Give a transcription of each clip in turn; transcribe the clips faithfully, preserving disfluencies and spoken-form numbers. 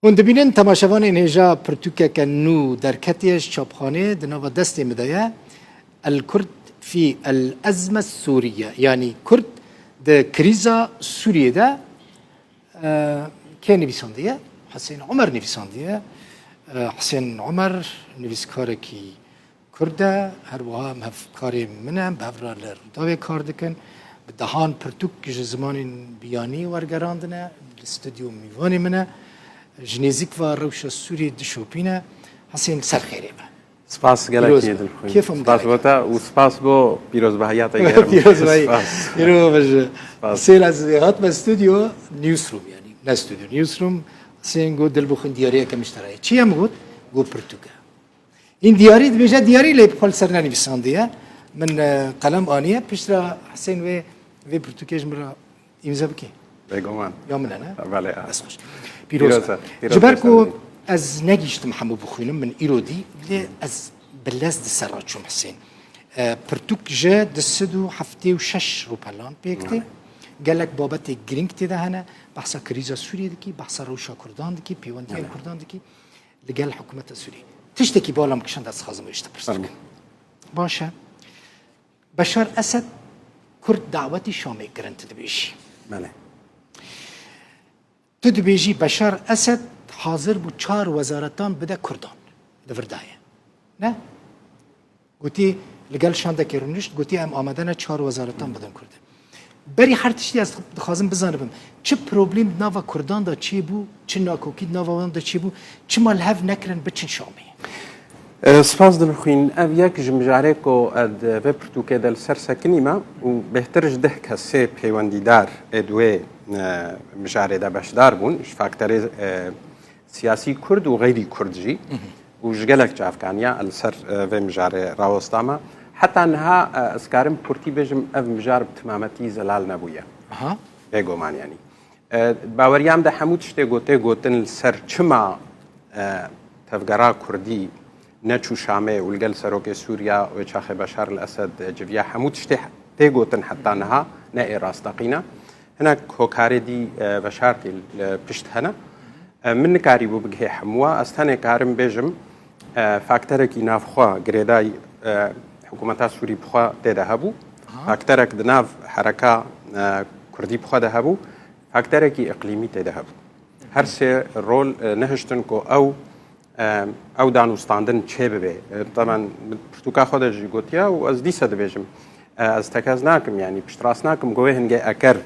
Hûn dibînin temaşevanên hêja pirtûkeke nû derketiye ji çapxanê di nava destê min de ye. El Kurd fî el ezme Sûriye, yanî Kurd di krîza Sûriyê de. E, kê nivîsandiye? Husên Omer nivîsandiye. E, Husên Omer nivîskarekî Kurd e, her wiha em hevkarê min e, em bi hev re li Rûdawê kar dikin. Bi dehan pirtûk ji zimanên biyanî wergerandine, li stûdyo mîvanê min e. Ji nêzîk ve rewşa Sûriyê dişopîne. Husên, ser xêrê be. Spas gelek Pîroz be. Dilxwîn. Kêfa min Spas gelek. Bo te û spas bo pîrozbahiya te gerim. Pîrozbahî. Spas. Îro be ji. Spas. Husên ez hatime stûdyo, newsroom yanî. Ne stûdyo, newsroom. Husên got, Dilbixwîn, diyariyeke min ji te re ye. Çi ye min got? Got, pirtûk e. Hîn diyarî dibêje diyarî, lê bi xwe li ser nenivîsandiye. Min, e, qelem aniye, piştre Husên wê, vê pirtûkê ji min re îmze bike. Bêguman. Ya min e, ne? Belê, a. Bes xweş. Pîroz be. Pîroz be, pîroz Ji ber be, ku sağ olun. Ez negihîştim hemû bixwînim, min îro dî, lê ez bi lez di ser re çûm Husên. E, pirtûk ji du sed û heftê û şeş rûpelan pêk tê. Belê. Gelek babetê girîng tê de hene. Behsa krîza Sûriyê dikî, behsa rewşa Kurdan dikî, pêwendiyên Belê. Kurdan dikî. Li gel hikûmeta Sûrî. Tiştekî bala min kişand, ez dixwazim wê ji te pirs Fermo. Bikim. Baş e. Beşar Esed Kurd dawetî Şamê kirin, tu dibêjî. Belê. Tu dibêjî Beşar Esed hazir bû çar wezaretan bide Kurdan. Di vir de ye. Ne? Gotî, li gel şandekê rûnişt, gotî, em amade ne çar wezaretan bidin Kurdan. Berî her tiştî ez dixwazim bizanibim, çi problem di nava Kurdan de çêbû, çi nakokî di nava wan de çêbû, çima li hev nekirin biçin Şamê? E, spas Dilxwîn. Ev yek ji mijarê ku ez di vê pirtûkê de li ser sekinîme û bêhtir ji deh kesê pêwendîdar ê di wê, e, mijarê de beşdar bûn, ji fakterê, e, siyasî Kurd û xeyrî Kurd jî. Mhm. Û ji gelek çavkaniya li ser, e, vê mijarê rawestame. Heta niha, e, ez karim kurtî bêjim, ev mijar bi timametî zelal nebûye. Aha. Bêguman yanî. E, baweriya min de hemû tiştê ku tê gotin li ser çima, e, tevgera Kurdî neçû Şamê û li gel serokê Sûriya wê çaxê Beşar el Esed, e, civiya, hemû tiştê tê gotin heta niha ne ê rasteqîn e. Hinek hokarê dî, e, veşartî li pişt hene. E, min nikarîbû bigihê hemûa. Ez tenê karim bêjim, e, fakterekî navxwe girêdayî, e, hikûmeta Sûrî bi xwe tê de hebû. Aha. Fakterek di nav hereka, e, Kurdî bi xwe de hebû. Fakterekî îqlîmî tê de hebû. Her sê rol, e, nehiştin ku ew, e, ew danûstandin çê bibe. E, teban pirtûka xwe de jî gotiye û ez dîsa dibêjim. E, ez tekez nakim, yanî piştrast nakim ku wê hingê eker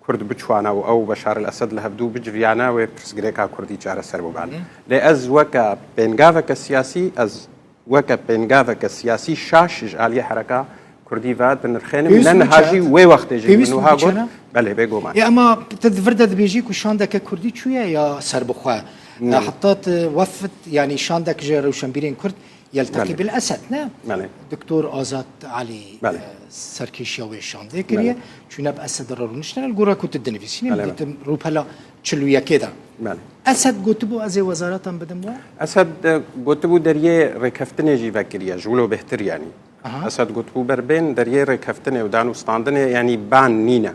Kurd biçûna û ew Beşar el Esed li hevdû biciviyane, wê pirsgirêka Kurdî çareser bûban. Hı. Lê ez weke pêngaveke siyasî, ez weke pêngaveke siyasî şaş ji aliyê hereka Kurdî ve dinirxênim. Pêwîst Ne bû niha çi jî hat? wê wextê jî Pêwîst min bû wiha çi got. ne? Belê, bêguman. Ê, ema tu di vir de dibêjî ku şandeke Kurdî çûye ya serbixwe. Hı. E, heta tu wefd, yanî şandek ji rewşenbîrên Kurd Yelteqî Belê. bil Esed, ne? Belê. Doktor Azad Elî, Belê. e, serkêşiya wê şandê kiriye. Belê. Çûne bi Esed re rûniştine, li gora ku tu dinivîsînî, Belê, belê. ditim rûpela çil û yekê de. Belê. Esed gotibû, ez ê wezaratan bidim we? Esed, e, gotibû deriyê rêkeftinê jî vekiriye, ji wilo bêhtir yanî. Aha. Esed gotibû ber bên deriyê rêkeftinê û danûstandinê, yanî ban nîne.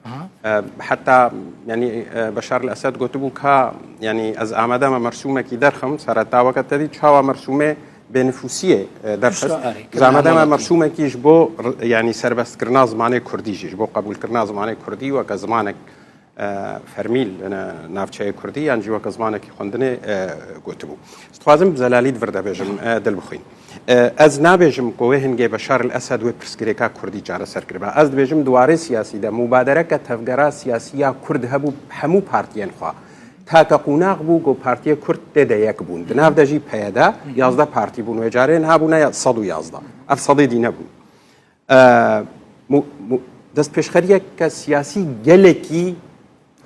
Aha. E, heta, yanî, e, Beşar el Esed gotibû ka, yanî, ez amade me mersûmekî derxim, sereta weke te dî çawa mersûmê bênifûsiyê, e, derxist. Piştre arê, Ez amade me kirina mersûmekî ji bo r-, yanî, serbestkirina zimanê kurdî jî, ji bo qebûlkirina zimanê kurdî weke zimanek, e, fermî li ne-, navçeyê kurdî, yan jî weke zimanekî xwendinê, e, gotibû. Ez dixwazim bi zelalî di vir de bêjim, e, Dilbixwîn. E, ez nabêjim ku wê hingê Beşar el Esed wê pirsgirêka Kurdî çareser kiriba. Ez dibêjim di warê siyasî de mubadereke tevgera siyasî ya Kurd hebû hemû partiyên xwe. Take qonax bû ku partiyê Kurd tê de yek bûn. Di nav de jî P Y D yazdeh partî bûn. Wê carê niha bûne ya sed û yazdeh. Ev sedê dî nebûn. E, mu-, mu-, destpêşxeriyeke siyasî gelekî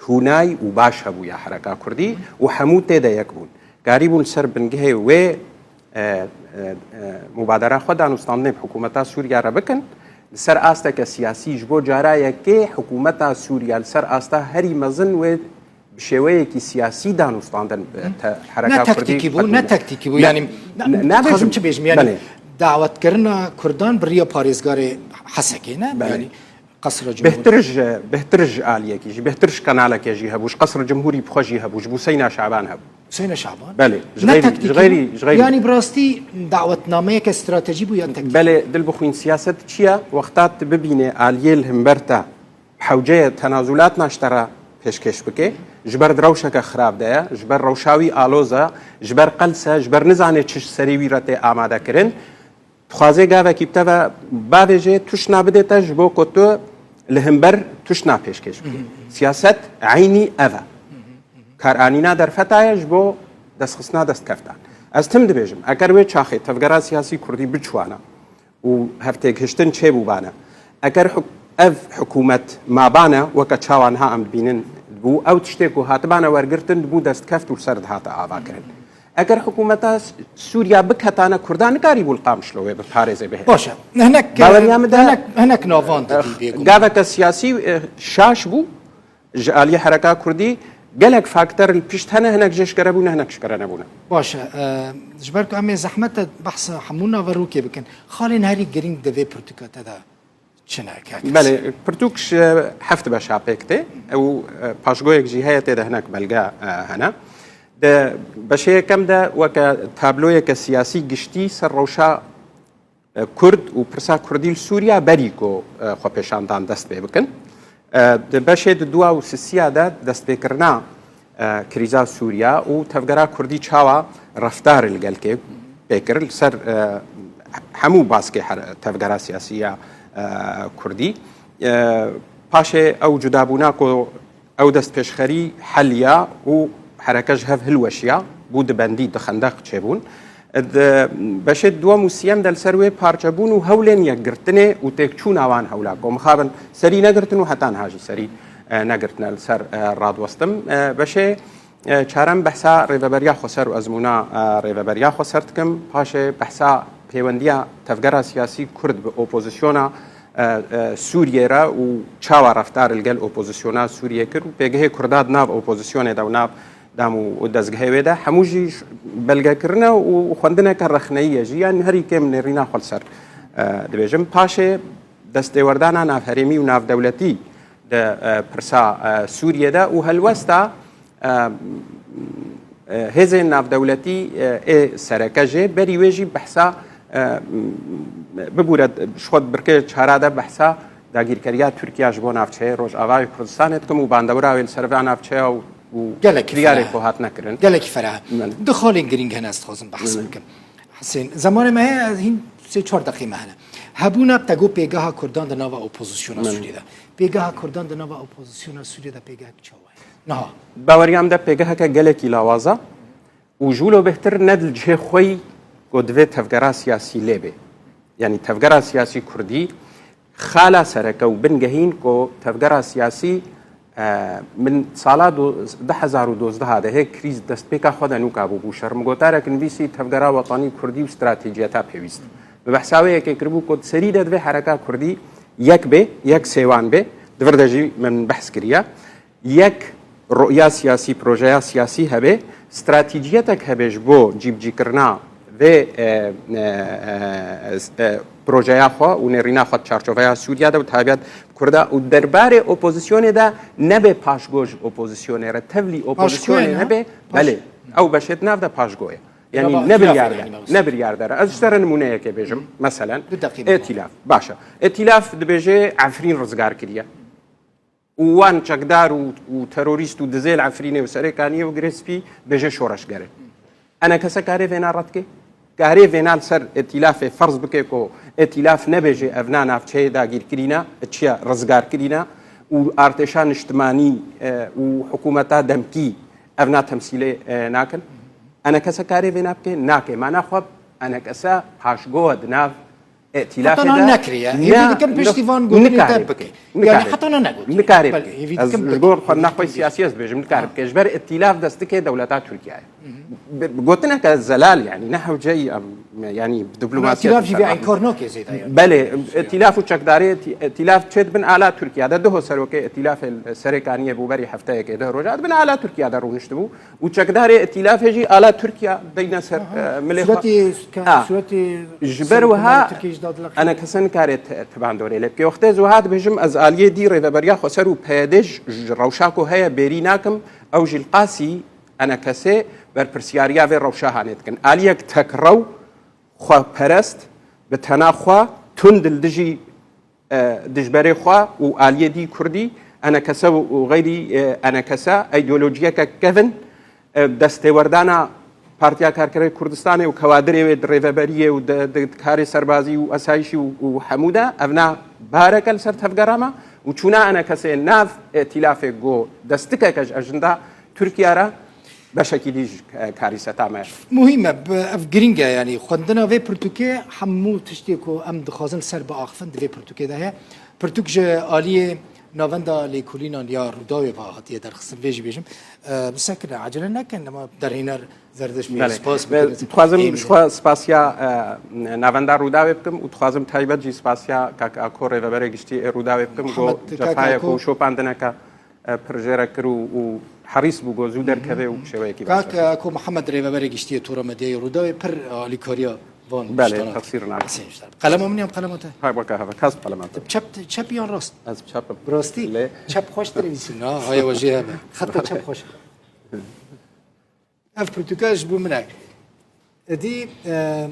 hûnay û baş hebû ya hereka Kurdî û hemû tê de yek bûn. Karîbûn li ser bingehê wê, e, e, e, mubadera xwe danûstandinê bi hikûmeta Sûriya re bikin. Li ser asteke siyasî ji bo cara yekê hikûmeta Sûriya li ser asta herî mezin wê bi şêweyekî siyasî danûstandin, e, te-, hereka Ne Kurdî taktîkî bû, qebûl ne ne. taktîkî bû. Ne, Yanî, ne, ne, ne, dixwazim bêjim. çi bêjim? Yanî, Belê. dawetkirina Kurdan bi riya parêzgarê Hesekê, ne? Belê. Yanî, Qesra Cumhur. Bêhtir ji, bêhtir ji aliyekî jî, bêhtir ji qenalekê jî hebû, ji Qesra Cumhurî bi xwe jî hebû, ji bo Seyna Şaban hebû. Seyna Şaban? Belê, ji Ne xeyrî, ji tektîkî xeyrî, bû? ji xeyrî. Yanî bi rastî dawetnameyeke stratejî bû yan tektîk? Belê, dil bixwîn siyaset çi ye? Wexta tu bibînê aliyê li himber te hewceye tenazulatna ji te re pêşkêş bike, ji ber di rewşeke xirab de ye, ji ber rewşa wî aloz e, ji ber qels e, ji ber nizane çi ji serê wî re tê amade kirin. Dixwaze gavekî bi te ve bavêje, tuşna bidê te ji bo ku tu li himber tuşna pêşkêş bikî. Siyaset eynî ev e. Karanîna derfeta ye ji bo destxistina destkeftan. Ez tim dibêjim, eger wê çaxê tevgera siyasî kurdî biçûbana û hevtêgihiştin çêbûbane, eger huk-, ev hikûmet mabane, weke çawa niha em dibînin, bû ew tiştê ku hatibane wergirtin, dibû destkeft û li ser dihate avakirin. Eger hikûmeta Sûriya biketane, Kurdan nikarîbû li Qamişlo wê biparêze bihê. Baş e. Hinek, Baweriya min de hinek, hinek navan didî bêguman. Gaveke siyasî, e, şaş bû ji aliyê hereka kurdî. Gelek faktor li pişt hene, hinek jê eşkere bûne, hinek eşkere nebûne. Baş e. E, ji ber ku em ê zehmet e behsa hemû naverokê bikin. Xalên herî girîng di vê pirtûka te de çi ne, kak? Belê, pirtûk ji heft beşa pêk tê. Ew, e, paşgoyek jî heye, tê de hinek belge, e, hene. Di beşê yekem de weke tabloyeke siyasî giştî ser rewşa, e, Kurd û pirsa Kurdî li Sûriya berî ku, e, xwepêşandan dest pê bikin. E, di beşê di dua û sisiya de destpêkirina, e, krîza Sûriya û tevgera Kurdî çawa reftar li gel kê pê kir li ser, e, hemû baskê her-, tevgera siyasî ya, e, Kurdî. E, paşê ew cudabûna ku ew destpêşxerî heliya û hereke ji hev hilweşiya, bû di bendî, di xendeq çêbûn. Di beşê duwem û siyem de li ser wê parçebûn û hewlên yekgirtinê û têkçûna wan hewla ku mixabin serî negirtin û heta niha jî serî, e, negirtine li ser, e, radwestim. E, beşê, e, çarem behsa Rêveberiya Xweser û ezmûna, e, Rêveberiya Xweser dikim. Paşê behsa pêwendiya tevgera siyasî Kurd bi opozisyona, e, e, Sûriyê re û çawa reftar li gel opozisyona Sûriyê kir û pêgehê Kurda di nav opozisyonê de û nav dam û, û dezgehê wê de hemû jî ş-, belgekirine û xwendineke rexneyî ye jî, yan herî kêm nêrîna xwe li ser, e, dibêjim. Paşê destêwerdana navherêmî û navdewletî di, e, pirsa, e, Sûriyê de û helwesta, e, e, hêzên navdewletî, e, ê sereke jê, berî wê jî behsa, e, bibûre, ji xwe di birkê çara de behsa dagîrkeriya Tirkiye ji bo navçeyê Rojavayê Kurdistanê dikim û bandewira wê li ser vê navçeya û, û Gelekî kiryarê ferah. ku hatine kirin. Gelekî ferah. Belê. Du xalên girîng hene, ez dixwazim behs Belê. bikim. Husên, zemanê me heye, hîn sê çar deqê me hene. Hebûna te got pêgeha Kurdan di nava opozisyona Belê. Sûriyê de. Pêgeha Kurdan di nava opozisyona Sûriyê de pêgehek çawa ye? Niha. Baweriya min de pêgeheke gelekî lawaza û ji wilo bêhtir ne di cihê xwe yî ku divê tevgera siyasî lê bê. Yanî tevgera siyasî Kurdî xala sereke û bingehîn ku tevgera siyasî, e, min sala du-, du hezar û dozdeh de hê krîz destpêka xwe de nûka bûbû şer. Min gotarek nivîsî tevgera wetanî Kurdî û stratejiyeta pêwîst. Bi behsa wê yekê kiribû ku di serî de divê hereka Kurdî yek bê, yek sêwan bê. Di vir de jî min behs kiriye. Yek roya siyasî, projeya siyasî hebe, stratejiyetek hebe ji bo cîbicîkirina vê, e, e, e, e, projeya xwe û nêrîna xwe di çarçoveya Sûriya de û taybet Kurda û derbarê opozisyonê de nebe paşgo ji opozisyonê re, tevlî opozisyonê Paşgoyê ne? nebe, Paş- belê, ew beşê di nav de paşgo ye. Yanî Raba ne biryar de, yanî mewsim. ne biryar de. Ez ji te re nimûneyekê bêjim, meselen, Du deqî Êtîlaf. Baş e. Êtîlaf dibêje Efrîn rizgar kiriye. û wan çekdar û, û terorîst û dizê li Efrînê û Serêkaniyê û Girê Spî bêje şoreşger in. Enekese karê vêna red ke? Karê vêna li ser Îtîlafê ferz bike ku Îtîlaf nebêje ev na navçeyê dagîrkirî ne, çiya rizgarkirî ne û artêşa niştimanî, e, û hikûmeta demkî ev na temsîlê, e, nakin? Enekese karê vêna bike? Nake. Mana xwe enekese paşgo di nav Îtîlafê Heta de niha nekiriye. Hêvî ne, dikim piştî van ne, gotinê te nikare bike. bike. Yanî Nikare heta bike. niha negot. Nikare Belê, bike. hêvî Ez dikim ji bike. gor xwe naxwe siyasî ez dibêjim, nikare bike. Ji ber îtîlaf dest dike dewleta Tirkiye. Bi, bi gotineke zelal, yanî ne hewceyî em, yanî bi diplomasiyê Îtîlaf jî vê enkar nake zêde yani. Belê, îtîlaf û çekdarê îtî-, îtîlaf çêdibin ala Tirkiye de. Duho serokê îtîlafê Serêkaniyê bû berî hefteyekê, deh roja dibin ala Tirkiye de rûniştibû. û çekdarê îtîlafê jî ala Tirkiya deyne ser, Aha. e, milê xwe. Sûretê ke-, Ha. sûretê Ji ber serokkomara wiha Tirkiyê jî Enekese nikare ti bandorê lê bike. Wextê ez wiha dibêjim, ez aliyê dî rêveberiya xweser û P Y D ji, ji rewşa ku heye bêrî nakim, ew jî li qasî enekesê berpirsiyariya vê rewşa hanê dikin. Aliyek tekrew, xweperest, bi tena xwe, tund li dijî, e, dijberê xwe û aliyê dî kurdî, enekese û, û xeyrî, e, enekese, îdeolojiyeke kevin, e, destêwerdana Partiya Karkerê Kurdistanê û kewadirê wê di rêveberiyê û di, di karê serbazî û esayîşî û, û hemû de, ev na bareke li ser tevgera me û çûna enekesê nav îtîlafê ku destikeke ji ejinda Tirkiye re beşekî dî ji, e, karîseta me ye. Muhîm e, bi-, ev girîng e, yanî xwendina vê pirtûkê hemû tiştê ku em dixwazin ser biaxifin di vê pirtûkê de heye. Pirtûk ji aliyê Navenda Lêkolînan ya Rûdawê ve hatiye derxistin, vê jî bêjim. E, bisekine, acele nekin, dema derhêner Zerdeşt bê, Belê. spas Ve bikin. dixwazim Ê, ji xwe spasiya, e, navenda Rûdawê bikim û dixwazim taybet jî spasiya kak Ako rêveberê giştî ê Rûdawê bikim. Go Mihemed, kak cefayek Ako. û şopandineke, e, pir jê re kir û, û herîs bû go zû derkeve û bi şêweyekî baş Kak bike. Ako Mihemed rêveberê giştî yê Tora Medyayê Rûdawê pir alîkariya van Belê, tiştana. Teqsîr nakim. Hesên ji te. Qelema min yan qelema te? Hay weke heve, kas qelema te? Çep, çep yan rast? Ez bi çep im. Bi rastî? Lê Çep xweş dinivîsî. Na, haya we jê hebe. Xeta çep xweş. Ev pirtûka ji bo min e. Êdî, e,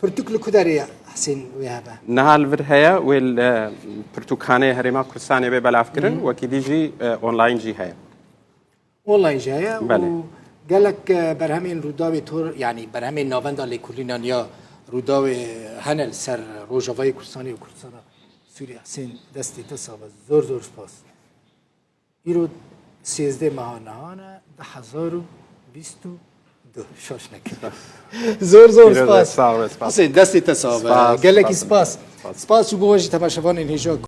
pirtûk li ku derê Hesên wê hebe? Niha li vir heye, wê li, e, Pirtûkxaneyê Herêma Kurdistanê bê belavkirin, Hı. wekî dî jî, e, online jî heye. Online jî heye Belê. û gelek, e, berhemên Rûdawê Tor, yanî berhemên Navenda Lêkolînan ya Rûdawê hene li ser Rojavayê Kurdistanê û Kurdistana Sûriyê. Hesên, destê te sax be. Zor zor spas. Îro sêzdeh meha niha ne, du hezar û bîst û du. Şaş neke. Zor zor Pîroz be, spas. sağ ol, spas. Hesên, destê te sax be. Spas, Gelekî spas. spas. Spas. Spas û bo we jî temaşevanên hêja.